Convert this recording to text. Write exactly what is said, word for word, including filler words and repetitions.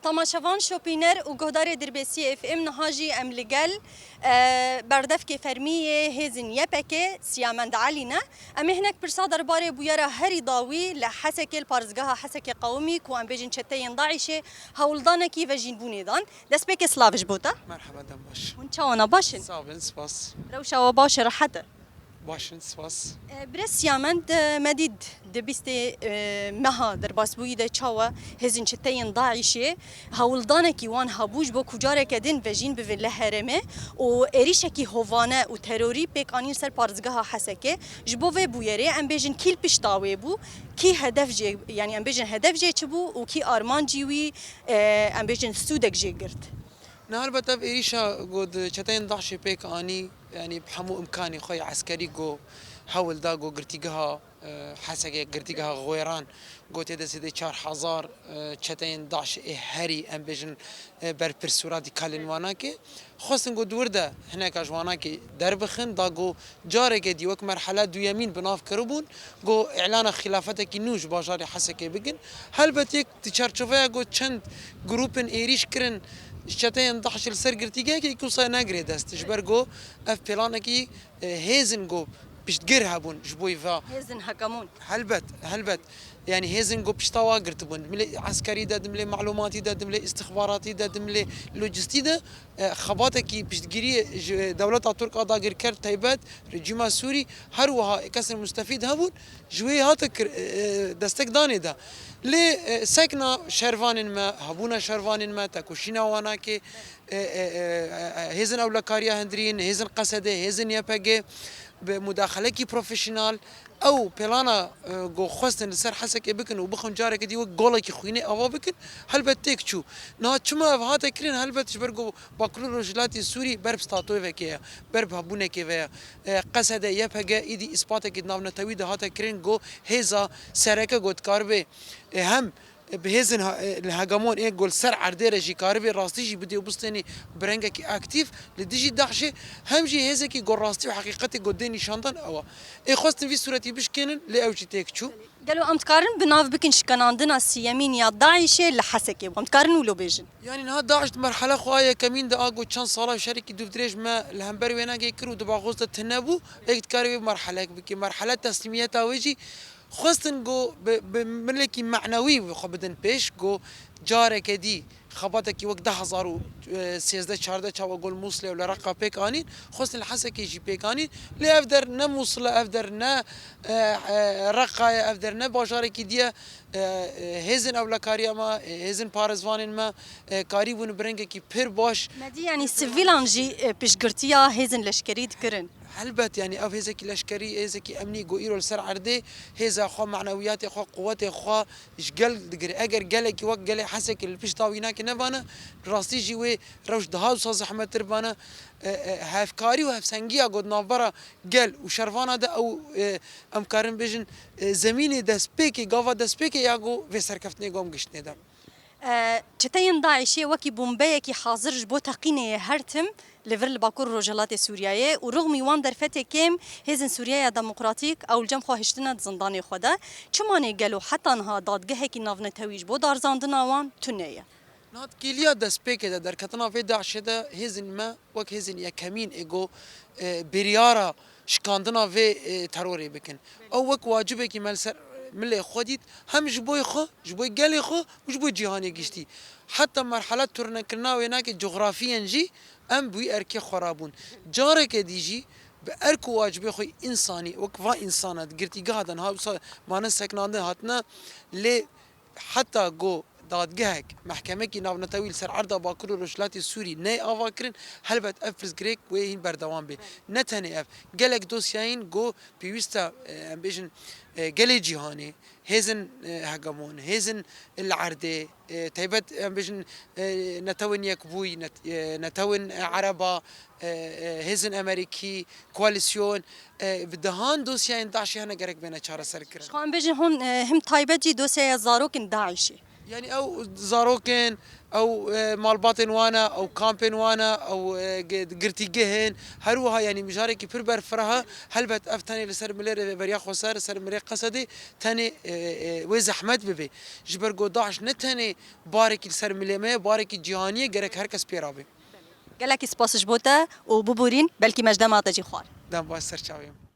Temaşevan, şopîner û guhdarê Dirbêsiyê F M, niha jî em li gel, e, berdevkê fermî yê hêzên Y P G Siyamend Elî ne. Em ê hinek pirsa derbarê bûyera herî dawî li Hesekê, li parêzgeha Hesekê qewimî ku em bêjin çeteyên DAIŞê hewldanekî vejînbûnê dan. Destpêkê silav ji bo te. Merhaba, dem baş. Hûn çawa ne, baş in? Sağ olun, spas. Rewşa we baş e, rehet e? Baş in, spas. E, Birêz Siyamend, e, me dît di bîstê, e, meha derbasbûyî de çawa hêzên çeteyên DAIŞê hewldanekî wan hebû ji bo ku careke din vejîn bivin li herêmê û êrîşekî hovane û terorî pêk anîn ser parêzgeha Hesekê. Ji bo vê bûyerê em bêjin kî li pişta wê bû, kî hedef jê, yanî em bêjin hedef jê çi bû û kî armancî wî, e, em bêjin sûdek jê girt. Ne, helbet ev êrîşa ku di çeteyên DAIŞê pêk anî, yanî bi hemû imkanê xwe yê eskerî ku hewl da ku girtîgeha, e, Hesekê, girtîgeha Xwêran ku tê de zêdê çar hezar, e, çeteyên DAIŞ ê herî, em bêjin, e, berpirs û radîkalên wanakê, xwestin ku di wir de hineka ji wanakê derbixin, da ku careke dî wek merhela duyemîn bi nav kiribûn, ku îlana xilafetekî nû ji bajarê Hesekê bikin. Helbet yek di çarçoveya ku çend grûpên êrîş kirin, çeteyên DAIŞ li ser girtîgehekê, yek wisa negirê dest. Ji ber ku ev planekî, e, hêzin ku piştgir hebûn ji bo va. Hêzin hegemon. Helbet, helbet. Yanî hêzin ku pişta wa girtibûn. Di milê eskerî de, di milê malûmatî de, di milê îstixbaratî de, di milê lojistî de, e, xebatekî piştgiriyê ji dewleta Tirk a dagirker taybet, rejîma Sûrî, her wiha kesên mustefîd hebûn, ji wê hate kir, e, e, destek danê de. Lê, e, sekna şervanên me, hebûna şervanên me, tekoşîna wanakê, e, e, e, e, hêzên ewlekariya hundirîn, hêzên Qesedê, hêzên Y P G, bi mudaxelekî profesyonel, ew plana, e, ku xwestin li ser Hesekê bikin û bixin careke dî wek golekî xwînê ava bikin, helbet têk çû. Niha çima ev hate kirin? Helbet ji ber ku Bakur û Rojhilatê Sûrî ber bi statûyekê ye, ber bi hebûnekê ve ye. E, Qesede, Y P G êdî îspatekî di navnetewî de hate kirin ku hêza sereke ku dikaribe, e, hem bi hêzên ha-, li hegemon ê ku li ser erdê re jî karibê rastî jî bidê û bistênê bi rengekî aktîf li dijî DAIŞê, hem jî hêzekî ku rastî û heqîqetê ku dê nîşandan ew e. Ê xwestin vî sûretî bişkênin, lê ew jî têk çû. Gelo em dikarin bi nav bikin şikenandina siyemîn ya DAIŞê li Hesekê? Em dikarin wilo bêjin? Yanî niha DAIŞ di merhela xwe a yekemîn de a ku çend sala şerekî dûvdirêj me li hember wênegê kir û di baxoz de tune bû, êk dikare wê merhelek bike. Merhela teslîmiyeta wê jî xwestin ku bi, bi milekî menewî xwe bidin pêş, ku careke dî xebatekî wek du hezar û sêzdeh çardeh çawa ku li Mûsilê û li Reqa pêk anîn, xwestin li Hesekê jî pêk anîn. Lê ev der ne Mûsil e, ev der ne, e, e, Reqa ye, ev der ne bajarekî dî ye. E, e, hêzên ewlekariya me, e, hêzên parêzvanên me, e, karîbûn bi rengekî pir baş. Me dî, yanî sivîlan jî, e, piştgirtiya hêzên leşkerî dikirin. Helbet, yanî ev hêzekî leşkerî, hêzekî emnî ku îro li ser erdê hêza xwe, menewiyatê xwe, quwetê xwe ji gel digire. Eger gelekî wek gelê Hesekê li pişta wî nake nevane, rastî jî wê rewş daha wisa zehmettir bane. E, e, hevkarî û hevsengiya ku di navbera gel û şervana de ew, e, em karin bêjin, e, zemînê destpêkê, gava destpêkê ya ku vê serkeftinê ku em giştinê de. E, çeteyên DAIŞê wekî bombeyekî hazir ji bo teqînê ye her tim li vir li Bakur Rojhilatê Sûriyeyê û rixmî wan derfetê kêm hêzên Sûriyeya Demokratîk ew li cem xwe hiştine di zindanê xwe de. Çima nê gelo heta niha dadgehekî navnetewî ji bo darzandina wan tune ye? Niha di kêliya destpêkê de, derketina vê DAIŞê de hêzên me wek hêzên yekemîn ê ku, e, biryara şikandina vê, e, terorê bikin. Ew wek wacibekî me li ser milê xwe dît, hem ji bo xwe, ji bo gelê xwe û ji bo cîhanê giştî. Heta merhela turnekirina wênakê coxrafiyên jî em bi wî erkê xwe rabûn. Careke dî jî bi erk û wacibê xwe însanî, wek va însana di girtîgeha de niha wisa mane sekinandin hatine, lê heta ku dadgehek, mehkemekî navnetewî li ser erda Bakur û Rojhilatê Sûrî neyê ava kirin, helbet ev pirsgirêk wê hîn berdewam bê. Ne tenê ev, gelek dosyayên ku pêwîst e, e, em bêjin, e, gelê cîhanê, hêzên, e, hegemon, hêzên li erdê, e, taybet em bêjin, e, Netewên Yekbûyî, net-, e, Netewên Ereba, e, e, hêzên Amerîkî, koalîsyon, e, bi dehan dosyayên DAIŞê hene gerek bêne çareserkirin. Ji xwe em bêjin hûn, e, him taybet jî dosyaya zarokên DAIŞê. Yanî ew zarokên, Ew e, malbatên wan e, ew kampên wan e, ew e, gi- girtîgeh in. Her wiha yanî mijarekî pir berfireh e. Helbet ev tenê li ser milê Rêveberiya Xweser, li ser milê Qesedê tenê e, e, wê zehmet bibe. Ji ber ku DAIŞ ne tenê barekî li ser milê me ye, barekî cîhanî ye, gerek her kes pê re be. Gelekî spas ji bo te û biborîn, belkî me ji dema te jî xwar. Dem baş ser çavê min.